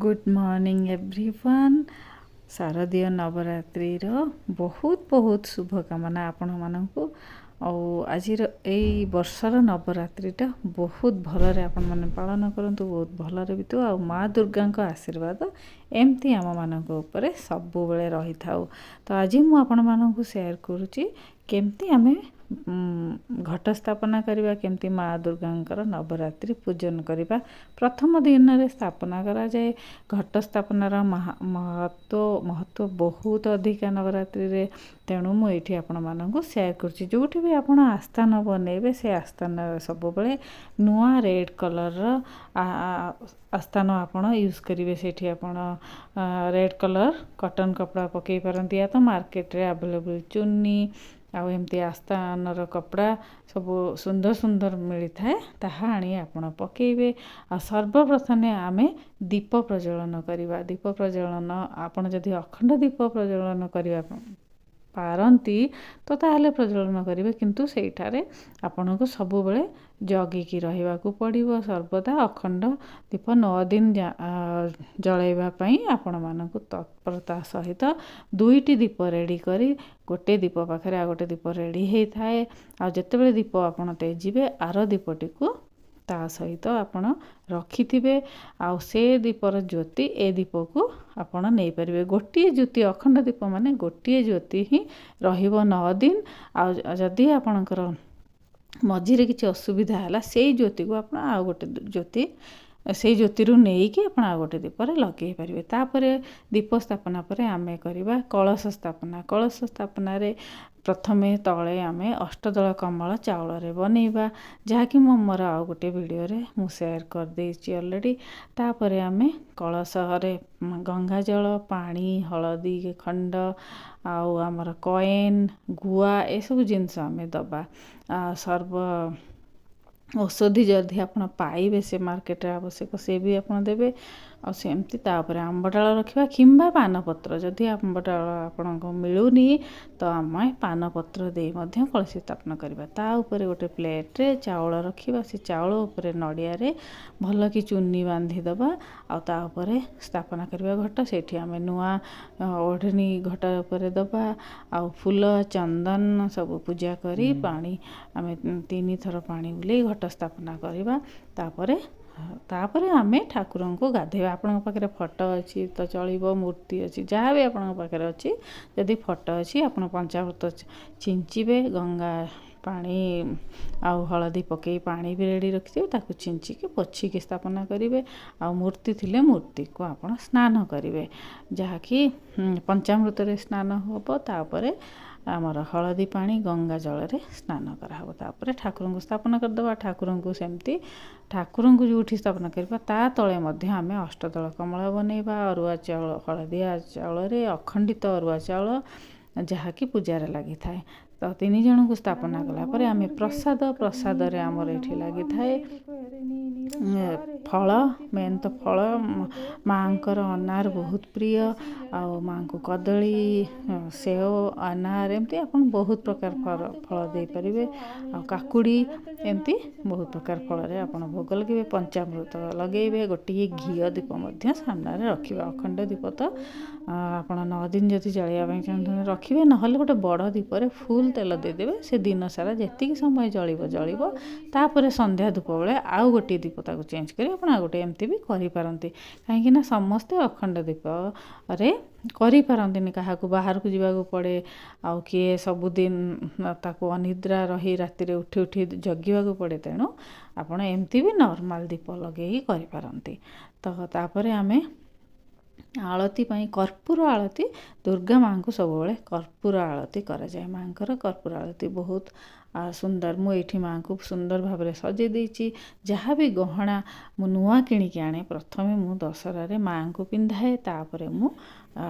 Good morning everyone. ଶାରଦୀୟ ନବରାତ୍ରିର ବହୁତ ବହୁତ ଶୁଭକାମନା ଆପଣମାନଙ୍କୁ। ଆଉ ଆଜିର ଏଇ ବର୍ଷର ନବରାତ୍ରିଟା ବହୁତ ଭଲରେ ଆପଣମାନେ ପାଳନ କରନ୍ତୁ, ବହୁତ ଭଲରେ ବିତୁ, ଆଉ ମା ଦୁର୍ଗାଙ୍କ ଆଶୀର୍ବାଦ ଏମିତି ଆମମାନଙ୍କ ଉପରେ ସବୁବେଳେ ରହିଥାଉ। ତ ଆଜି ମୁଁ ଆପଣମାନଙ୍କୁ ସେୟାର କରୁଛି କେମିତି ଆମେ ଘଟ ସ୍ଥାପନା କରିବା, କେମିତି ମା ଦୁର୍ଗାଙ୍କର ନବରାତ୍ରି ପୂଜନ କରିବା। ପ୍ରଥମ ଦିନରେ ସ୍ଥାପନା କରାଯାଏ। ଘଟ ସ୍ଥାପନାର ମହତ୍ତ୍ୱ ବହୁତ ଅଧିକା ନବରାତ୍ରିରେ। ତେଣୁ ମୁଁ ଏଇଠି ଆପଣମାନଙ୍କୁ ସେୟାର କରୁଛି। ଯେଉଁଠି ବି ଆପଣ ଆସ୍ଥାନ ବନେଇବେ, ସେ ଆସ୍ଥାନରେ ସବୁବେଳେ ନୂଆ ରେଡ଼୍ କଲର୍ର ଆସ୍ଥାନ ଆପଣ ୟୁଜ୍ କରିବେ। ସେଇଠି ଆପଣ ରେଡ଼୍ କଲର୍ କଟନ୍ କପଡ଼ା ପକାଇ ପାରନ୍ତି, ୟା ତ ମାର୍କେଟରେ ଆଭେଲେବୁଲ୍ ଚୁନି ଆଉ ଏମିତି ଆସ୍ଥାନର କପଡ଼ା ସବୁ ସୁନ୍ଦର ସୁନ୍ଦର ମିଳିଥାଏ, ତାହା ଆଣି ଆପଣ ପକାଇବେ। ଆଉ ସର୍ବପ୍ରଥମେ ଆମେ ଦୀପ ପ୍ରଜ୍ୱଳନ କରିବା। ଦୀପ ପ୍ରଜ୍ୱଳନ, ଆପଣ ଯଦି ଅଖଣ୍ଡ ଦୀପ ପ୍ରଜ୍ୱଳନ କରିବା ପାରନ୍ତି ତ ତାହେଲେ ପ୍ରଜ୍ୱଳନ କରିବେ, କିନ୍ତୁ ସେଇଠାରେ ଆପଣଙ୍କୁ ସବୁବେଳେ ଜଗିକି ରହିବାକୁ ପଡ଼ିବ। ସର୍ବଦା ଅଖଣ୍ଡ ଦୀପ 9 ଦିନ ଜଳାଇବା ପାଇଁ ଆପଣମାନଙ୍କୁ ତତ୍ପରତା ସହିତ 2ଟି ଦୀପ ରେଡ଼ି କରି, ଗୋଟେ ଦୀପ ପାଖରେ ଆଉ ଗୋଟେ ଦୀପ ରେଡ଼ି ହେଇଥାଏ। ଆଉ ଯେତେବେଳେ ଦୀପ ଆପଣ ତେଜିବେ, ଆର ଦୀପଟିକୁ ତା ସହିତ ଆପଣ ରଖିଥିବେ, ଆଉ ସେ ଦୀପର ଜ୍ୟୋତି ଏ ଦୀପକୁ ଆପଣ ନେଇପାରିବେ। ଗୋଟିଏ ଜ୍ୟୋତି, ଅଖଣ୍ଡ ଦୀପ ମାନେ ଗୋଟିଏ ଜ୍ୟୋତି ହିଁ ରହିବ 9 ଦିନ। ଆଉ ଯଦି ଆପଣଙ୍କର ମଝିରେ କିଛି ଅସୁବିଧା ହେଲା, ସେଇ ଜ୍ୟୋତିକୁ ଆପଣ ଆଉ ଗୋଟେ ଜ୍ୟୋତି, ସେଇ ଜ୍ୟୋତିରୁ ନେଇକି ଆପଣ ଆଉ ଗୋଟେ ଦୀପରେ ଲଗେଇ ପାରିବେ। ତାପରେ ଦୀପ ସ୍ଥାପନା ପରେ ଆମେ କରିବା କଳସ ସ୍ଥାପନା। କଳସ ସ୍ଥାପନାରେ ପ୍ରଥମେ ତଳେ ଆମେ ଅଷ୍ଟଦଳ କମଳ ଚାଉଳରେ ବନେଇବା, ଯାହାକି ମୁଁ ମୋର ଆଉ ଗୋଟେ ଭିଡ଼ିଓରେ ମୁଁ ସେୟାର କରିଦେଇଛି ଅଲରେଡ଼ି। ତାପରେ ଆମେ କଳସରେ ଗଙ୍ଗାଜଳ, ପାଣି, ହଳଦୀ ଖଣ୍ଡ ଆଉ ଆମର କଏନ୍, ଗୁଆ, ଏସବୁ ଜିନିଷ ଆମେ ଦେବା। ସର୍ବ ଔଷଧି ଯଦି ଆପଣ ପାଇବେ ସେ ମାର୍କେଟରେ ଆବଶ୍ୟକ, ସେ ବି ଆପଣ ଦେବେ। ଆଉ ସେମିତି ତାପରେ ଆମ୍ବ ଡାଳ ରଖିବା କିମ୍ବା ପାନପତ୍ର। ଯଦି ଆମ୍ବ ଡାଳ ଆପଣଙ୍କୁ ମିଳୁନି ତ ଆମେ ପାନପତ୍ର ଦେଇ ମଧ୍ୟ କଳସୀ ସ୍ଥାପନ କରିବା। ତା ଉପରେ ଗୋଟେ ପ୍ଲେଟ୍ରେ ଚାଉଳ ରଖିବା, ସେ ଚାଉଳ ଉପରେ ନଡ଼ିଆରେ ଭଲକି ଚୁନି ବାନ୍ଧିଦେବା, ଆଉ ତା ଉପରେ ସ୍ଥାପନା କରିବା ଘଟ। ସେଇଠି ଆମେ ନୂଆ ଓଢ଼ଣୀ ଘଟ ଉପରେ ଦେବା, ଆଉ ଫୁଲ ଚନ୍ଦନ ସବୁ ପୂଜା କରି ପାଣି ଆମେ 3 ଥର ପାଣି ବୁଲେଇ ଘଟ ସ୍ଥାପନା କରିବା। ତାପରେ ଆମେ ଠାକୁରଙ୍କୁ ଗାଧେଇବା। ଆପଣଙ୍କ ପାଖରେ ଫଟୋ ଅଛି ତ ଚଳିବ, ମୂର୍ତ୍ତି ଅଛି, ଯାହା ବି ଆପଣଙ୍କ ପାଖରେ ଅଛି। ଯଦି ଫଟୋ ଅଛି, ଆପଣ ପଞ୍ଚାମୃତ ଛିଞ୍ଚିବେ। ଗଙ୍ଗା ପାଣି ଆଉ ହଳଦୀ ପକାଇ ପାଣି ବି ରେଡ଼ି ରଖିଥିବେ, ତାକୁ ଛିଞ୍ଚିକି ପୋଛିକି ସ୍ଥାପନା କରିବେ। ଆଉ ମୂର୍ତ୍ତି ଥିଲେ ମୂର୍ତ୍ତିକୁ ଆପଣ ସ୍ନାନ କରିବେ, ଯାହାକି ପଞ୍ଚାମୃତରେ ସ୍ନାନ ହେବ। ତାପରେ ଆମର ହଳଦୀ ପାଣି, ଗଙ୍ଗା ଜଳରେ ସ୍ନାନ କରାହେବ। ତାପରେ ଠାକୁରଙ୍କୁ ସ୍ଥାପନ କରିଦେବା। ଠାକୁରଙ୍କୁ ସେମିତି, ଠାକୁରଙ୍କୁ ଯେଉଁଠି ସ୍ଥାପନ କରିବା ତା ତଳେ ମଧ୍ୟ ଆମେ ଅଷ୍ଟଦଳ କମଳ ବନେଇବା ଅରୁଆ ଚାଉଳ, ହଳଦିଆ ଚାଉଳରେ, ଅଖଣ୍ଡିତ ଅରୁଆ ଚାଉଳ, ଯାହାକି ପୂଜାରେ ଲାଗିଥାଏ। ତ ତିନି ଜଣଙ୍କୁ ସ୍ଥାପନା କଲା ପରେ ଆମେ ପ୍ରସାଦ, ପ୍ରସାଦରେ ଆମର ଏଠି ଲାଗିଥାଏ ଫଳ, ମେନ୍ ତ ଫଳ। ମାଆଙ୍କର ଅନାର ବହୁତ ପ୍ରିୟ। ଆଉ ମାଆଙ୍କୁ କଦଳୀ, ସେଓ, ଅନାର, ଏମିତି ଆପଣ ବହୁତ ପ୍ରକାର ଫଳ ଦେଇପାରିବେ, ଆଉ କାକୁଡ଼ି, ଏମିତି ବହୁତ ପ୍ରକାର ଫଳରେ ଆପଣ ଭୋଗ ଲଗାଇବେ, ପଞ୍ଚାମୃତ ଲଗାଇବେ। ଗୋଟିଏ ଘିଅ ଦୀପ ମଧ୍ୟ ସାମ୍ନାରେ ରଖିବେ। ଅଖଣ୍ଡ ଦୀପ ତ ଆପଣ 9 ଦିନ ଯଦି ଜଳାଇବା ପାଇଁ ଚାହୁଁଛନ୍ତି ରଖିବେ, ନହେଲେ ଗୋଟେ ବଡ଼ ଦୀପରେ ଫୁଲ୍ ତେଲ ଦେଇଦେବେ। ସେ ଦିନ ସାରା ଯେତିକି ସମୟ ଜଳିବ ଜଳିବ। ତାପରେ ସନ୍ଧ୍ୟା ଧୂପ ବେଳେ ଆଉ ଗୋଟିଏ ଦୀପ ତାକୁ ଚେଞ୍ଜ କରି ଆପଣ ଆଉ ଗୋଟେ ଏମିତି ବି କରିପାରନ୍ତି, କାହିଁକିନା ସମସ୍ତେ ଅଖଣ୍ଡ ଦୀପରେ କରିପାରନ୍ତିନି। କାହାକୁ ବାହାରକୁ ଯିବାକୁ ପଡ଼େ, ଆଉ କିଏ ସବୁଦିନ ତାକୁ ଅନିଦ୍ରା ରହି ରାତିରେ ଉଠି ଉଠି ଜଗିବାକୁ ପଡ଼େ। ତେଣୁ ଆପଣ ଏମିତି ବି ନର୍ମାଲ୍ ଦୀପ ଲଗେଇକି କରିପାରନ୍ତି। ତ ତାପରେ ଆମେ ଆଳତି ପାଇଁ କର୍ପୂର ଆଳତି, ଦୁର୍ଗା ମାଆଙ୍କୁ ସବୁବେଳେ କର୍ପୂର ଆଳତି କରାଯାଏ। ମାଆଙ୍କର କର୍ପୂର ଆଳତି ବହୁତ ସୁନ୍ଦର। ମୁଁ ଏଇଠି ମାଆଙ୍କୁ ସୁନ୍ଦର ଭାବରେ ସଜେଇ ଦେଇଛି। ଯାହା ବି ଗହଣା ମୁଁ ନୂଆ କିଣିକି ଆଣେ, ପ୍ରଥମେ ମୁଁ ଦଶହରାରେ ମାଆଙ୍କୁ ପିନ୍ଧାଏ, ତାପରେ ମୁଁ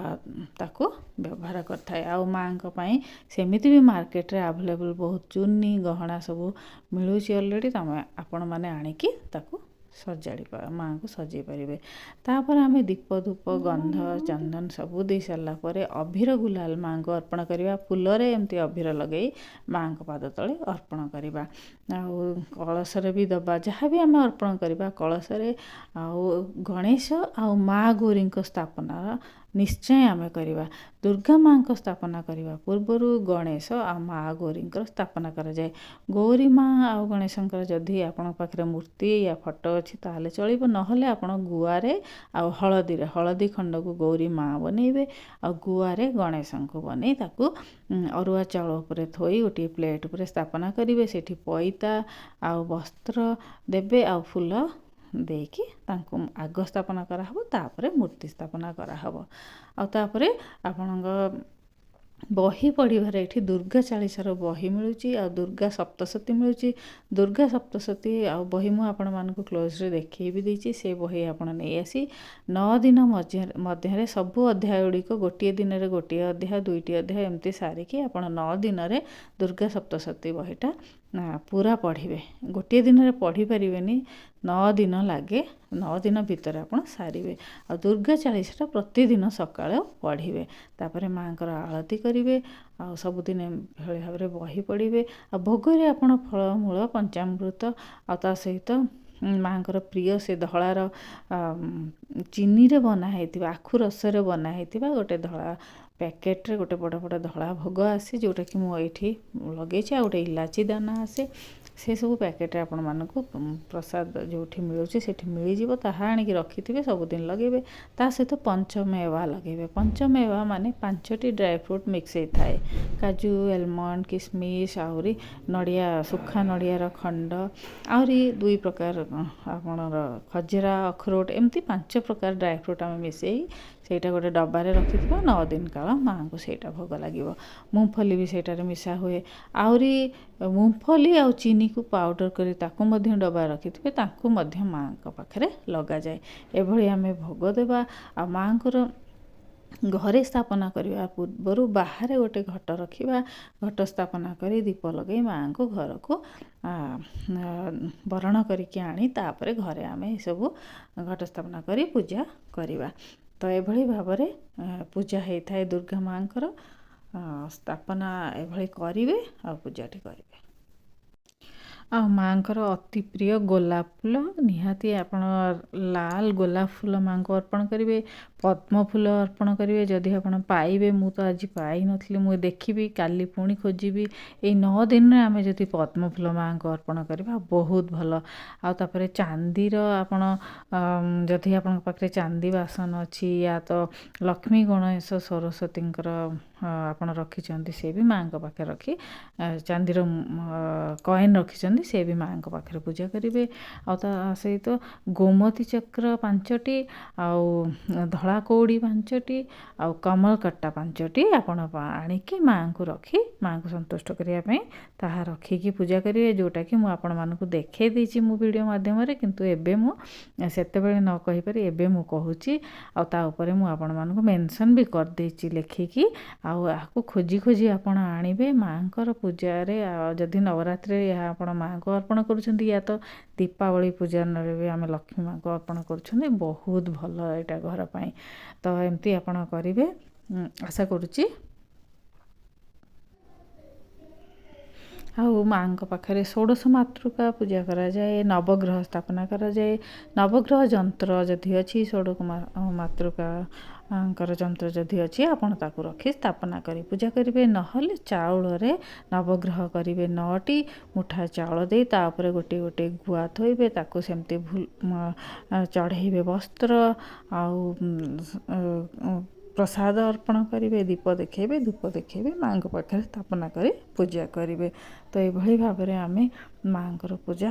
ତାକୁ ବ୍ୟବହାର କରିଥାଏ। ଆଉ ମାଆଙ୍କ ପାଇଁ ସେମିତି ବି ମାର୍କେଟରେ ଆଭେଲେବୁଲ୍ ବହୁତ ଚୁନି, ଗହଣା ସବୁ ମିଳୁଛି ଅଲରେଡ଼ି। ତମେ ଆପଣମାନେ ଆଣିକି ତାକୁ ସଜାଡ଼ି ମାଆଙ୍କୁ ସଜେଇ ପାରିବେ। ତାପରେ ଆମେ ଦୀପ, ଧୂପ, ଗନ୍ଧ, ଚନ୍ଦନ ସବୁ ଦେଇ ସାରିଲା ପରେ ଅଭିର ଗୁଲାଲ ମାଆଙ୍କୁ ଅର୍ପଣ କରିବା। ଫୁଲରେ ଏମିତି ଅଭିର ଲଗେଇ ମାଆଙ୍କ ପାଦ ତଳେ ଅର୍ପଣ କରିବା, ଆଉ କଳସରେ ବି ଦେବା, ଯାହା ବି ଆମେ ଅର୍ପଣ କରିବା କଳସରେ। ଆଉ ଗଣେଶ ଆଉ ମା ଗୌରୀଙ୍କ ସ୍ଥାପନା ନିଶ୍ଚୟ ଆମେ କରିବା। ଦୁର୍ଗା ମାଆଙ୍କ ସ୍ଥାପନା କରିବା ପୂର୍ବରୁ ଗଣେଶ ଆଉ ମା ଗୌରୀଙ୍କର ସ୍ଥାପନା କରାଯାଏ। ଗୌରୀ ମା ଆଉ ଗଣେଶଙ୍କର ଯଦି ଆପଣଙ୍କ ପାଖରେ ମୂର୍ତ୍ତି ୟା ଫଟୋ ଅଛି ତାହେଲେ ଚଳିବ, ନହେଲେ ଆପଣ ଗୁଆରେ ଆଉ ହଳଦୀରେ, ହଳଦୀ ଖଣ୍ଡକୁ ଗୌରୀ ମା ବନେଇବେ ଆଉ ଗୁଆରେ ଗଣେଶଙ୍କୁ ବନେଇ ତାକୁ ଅରୁଆ ଚାଉଳ ଉପରେ ଥୋଇ ଗୋଟିଏ ପ୍ଲେଟ୍ ଉପରେ ସ୍ଥାପନା କରିବେ। ସେଠି ପଇତା ଆଉ ବସ୍ତ୍ର ଦେବେ ଆଉ ଫୁଲ ଦେଇକି ତାଙ୍କୁ ଆଗ ସ୍ଥାପନା କରାହେବ, ତାପରେ ମୂର୍ତ୍ତି ସ୍ଥାପନା କରାହେବ। ଆଉ ତାପରେ ଆପଣଙ୍କ ବହି ପଢ଼ିବାରେ ଏଠି ଦୁର୍ଗା ଚାଳିଶାର ବହି ମିଳୁଛି ଆଉ ଦୁର୍ଗା ସପ୍ତସତୀ ମିଳୁଛି। ଦୁର୍ଗା ସପ୍ତସତୀ ଆଉ ବହି ମୁଁ ଆପଣମାନଙ୍କୁ କ୍ଲୋଜ୍ରେ ଦେଖେଇ ବି ଦେଇଛି। ସେ ବହି ଆପଣ ନେଇ ଆସି 9 ଦିନ ମଧ୍ୟରେ ସବୁ ଅଧ୍ୟାୟ ଗୁଡ଼ିକ, ଗୋଟିଏ ଦିନରେ ଗୋଟିଏ ଅଧ୍ୟାୟ, 2ଟି ଅଧ୍ୟାୟ ଏମିତି ସାରିକି ଆପଣ 9 ଦିନରେ ଦୁର୍ଗା ସପ୍ତସତୀ ବହିଟା ପୁରା ପଢ଼ିବେ। ଗୋଟିଏ ଦିନରେ ପଢ଼ିପାରିବେନି, 9 ଦିନ ଲାଗେ, 9 ଦିନ ଭିତରେ ଆପଣ ସାରିବେ। ଆଉ ଦୁର୍ଗା ଚାଳିଶାଟା ପ୍ରତିଦିନ ସକାଳେ ପଢ଼ିବେ। ତାପରେ ମାଆଙ୍କର ଆଳତି କରିବେ ଆଉ ସବୁଦିନ ଏଭଳି ଭାବରେ ବହି ପଢ଼ିବେ। ଆଉ ଭୋଗରେ ଆପଣ ଫଳମୂଳ, ପଞ୍ଚାମୃତ ଆଉ ତା ସହିତ ମାଆଙ୍କର ପ୍ରିୟ ସେ ଧଳାର ଚିନିରେ ବନା ହେଇଥିବା, ଆଖୁ ରସରେ ବନା ହେଇଥିବା ଗୋଟେ ଧଳା ପ୍ୟାକେଟ୍ରେ ଗୋଟେ ବଡ଼ ବଡ଼ ଧଳା ଭୋଗ ଆସେ, ଯେଉଁଟାକି ମୁଁ ଏଇଠି ଲଗେଇଛି। ଆଉ ଗୋଟେ ଇଲାଚି ଦାନା ଆସେ। ସେସବୁ ପ୍ୟାକେଟ୍ରେ ଆପଣମାନଙ୍କୁ ପ୍ରସାଦ ଯେଉଁଠି ମିଳୁଛି ସେଠି ମିଳିଯିବ। ତାହା ଆଣିକି ରଖିଥିବେ, ସବୁଦିନ ଲଗେଇବେ। ତା ସହିତ ପଞ୍ଚମେବା ଲଗେଇବେ। ପଞ୍ଚମେବା ମାନେ 5ଟି ଡ୍ରାଏ ଫ୍ରୁଟ୍ ମିକ୍ସ ହେଇଥାଏ, କାଜୁ, ଆଲମଣ୍ଡ, କିସମିସ୍, ଆହୁରି ନଡ଼ିଆ, ଶୁଖା ନଡ଼ିଆର ଖଣ୍ଡ, ଆହୁରି 2 ପ୍ରକାର ଆପଣର ଖଜରା, ଅଖରୋଟ, ଏମିତି 5 ପ୍ରକାର ଡ୍ରାଏ ଫ୍ରୁଟ୍ ଆମେ ମିଶାଇ ସେଇଟା ଗୋଟେ ଡବାରେ ରଖିଥିବା। 9 ଦିନ କାଳ ମାଆଙ୍କୁ ସେଇଟା ଭୋଗ ଲାଗିବ। ମୁଙ୍ଗଫଲି ବି ସେଇଟାରେ ମିଶା ହୁଏ। ଆହୁରି ମୁଙ୍ଗଫଲି ଆଉ ଚିନିକୁ ପାଉଡ଼ର କରି ତାକୁ ମଧ୍ୟ ଡବା ରଖିଥିବେ, ତାକୁ ମଧ୍ୟ ମାଆଙ୍କ ପାଖରେ ଲଗାଯାଏ। ଏଭଳି ଆମେ ଭୋଗ ଦେବା। ଆଉ ମାଆଙ୍କର ଘରେ ସ୍ଥାପନା କରିବା ପୂର୍ବରୁ ବାହାରେ ଗୋଟେ ଘଟ ରଖିବା। ଘଟ ସ୍ଥାପନା କରି ଦୀପ ଲଗାଇ ମାଆଙ୍କୁ ଘରକୁ ବରଣ କରିକି ଆଣି ତାପରେ ଘରେ ଆମେ ଏସବୁ ଘଟ ସ୍ଥାପନା କରି ପୂଜା କରିବା। ତ ଏଭଳି ଭାବରେ ପୂଜା ହେଇଥାଏ ଦୁର୍ଗା ମାଆଙ୍କର। ସ୍ଥାପନା ଏଭଳି କରିବେ ଆଉ ପୂଜାଟି କରିବେ। ଆଉ ମାଆଙ୍କର ଅତି ପ୍ରିୟ ଗୋଲାପ ଫୁଲ, ନିହାତି ଆପଣ ଲାଲ ଗୋଲାପ ଫୁଲ ମାଆଙ୍କୁ ଅର୍ପଣ କରିବେ। ପଦ୍ମ ଫୁଲ ଅର୍ପଣ କରିବେ ଯଦି ଆପଣ ପାଇବେ। ମୁଁ ତ ଆଜି ପାଇନଥିଲି, ମୁଁ ଦେଖିବି କାଲି ପୁଣି ଖୋଜିବି। ଏଇ 9 ଦିନରେ ଆମେ ଯଦି ପଦ୍ମ ଫୁଲ ମାଆଙ୍କୁ ଅର୍ପଣ କରିବା ବହୁତ ଭଲ। ଆଉ ତାପରେ ଚାନ୍ଦିର ଆପଣ ଯଦି ଆପଣଙ୍କ ପାଖରେ ଚାନ୍ଦି ବାସନ ଅଛି, ୟା ତ ଲକ୍ଷ୍ମୀ, ଗଣେଶ, ସରସ୍ୱତୀଙ୍କର ଆପଣ ରଖିଛନ୍ତି, ସେ ବି ମାଆଙ୍କ ପାଖରେ ରଖି, ଚାନ୍ଦିର କଏନ୍ ରଖିଛନ୍ତି, ସେ ବି ମାଆଙ୍କ ପାଖରେ ପୂଜା କରିବେ। ଆଉ ତା ସହିତ ଗୋମତୀ ଚକ୍ର 5ଟି, ଆଉ ଧଳା କଉଡ଼ି 5ଟି, ଆଉ କମଳକଟା 5ଟି ଆପଣ ଆଣିକି ମାଆଙ୍କୁ ରଖି ମାଆଙ୍କୁ ସନ୍ତୁଷ୍ଟ କରିବା ପାଇଁ ତାହା ରଖିକି ପୂଜା କରିବେ, ଯେଉଁଟାକି ମୁଁ ଆପଣମାନଙ୍କୁ ଦେଖାଇ ଦେଇଛି ମୁଁ ଭିଡ଼ିଓ ମାଧ୍ୟମରେ, କିନ୍ତୁ ଏବେ ମୁଁ ସେତେବେଳେ ନ କହିପାରି ଏବେ ମୁଁ କହୁଛି। ଆଉ ତା ଉପରେ ମୁଁ ଆପଣମାନଙ୍କୁ ମେନସନ୍ ବି କରିଦେଇଛି ଲେଖିକି। ଆଉ ଏହାକୁ ଖୋଜି ଖୋଜି ଆପଣ ଆଣିବେ ମାଆଙ୍କର ପୂଜାରେ। ଆଉ ଯଦି ନବରାତ୍ରିରେ ଏହା ଆପଣ ମାଆଙ୍କୁ ଅର୍ପଣ କରୁଛନ୍ତି, ୟା ତ ଦୀପାବଳି ପୂଜନରେ ବି ଆମେ ଲକ୍ଷ୍ମୀ ମାଆଙ୍କୁ ଅର୍ପଣ କରୁଛନ୍ତି, ବହୁତ ଭଲ ଏଇଟା ଘର ପାଇଁ। ତ ଏମିତି ଆପଣ କରିବେ ଆଶା କରୁଛି। ଆଉ ମାଆଙ୍କ ପାଖରେ ଷୋଡ଼ଶ ମାତୃକା ପୂଜା କରାଯାଏ, ନବଗ୍ରହ ସ୍ଥାପନା କରାଯାଏ। ନବଗ୍ରହ ଯନ୍ତ୍ର ଯଦି ଅଛି, ଷୋଡ଼ଶ ମାତୃକାଙ୍କର ଯନ୍ତ୍ର ଯଦି ଅଛି, ଆପଣ ତାକୁ ରଖି ସ୍ଥାପନା କରି ପୂଜା କରିବେ। ନହେଲେ ଚାଉଳରେ ନବଗ୍ରହ କରିବେ। 9ଟି ମୁଠା ଚାଉଳ ଦେଇ ତା ଉପରେ ଗୋଟିଏ ଗୋଟିଏ ଗୁଆ ଥୋଇବେ, ତାକୁ ସେମିତି ଚଢ଼େଇବେ, ବସ୍ତ୍ର ଆଉ ପ୍ରସାଦ ଅର୍ପଣ କରିବେ, ଦୀପ ଦେଖେଇବେ, ଧୂପ ଦେଖେଇବେ, ମାଆଙ୍କ ପାଖରେ ସ୍ଥାପନା କରି ପୂଜା କରିବେ। ତ ଏଭଳି ଭାବରେ ଆମେ ମାଆଙ୍କର ପୂଜା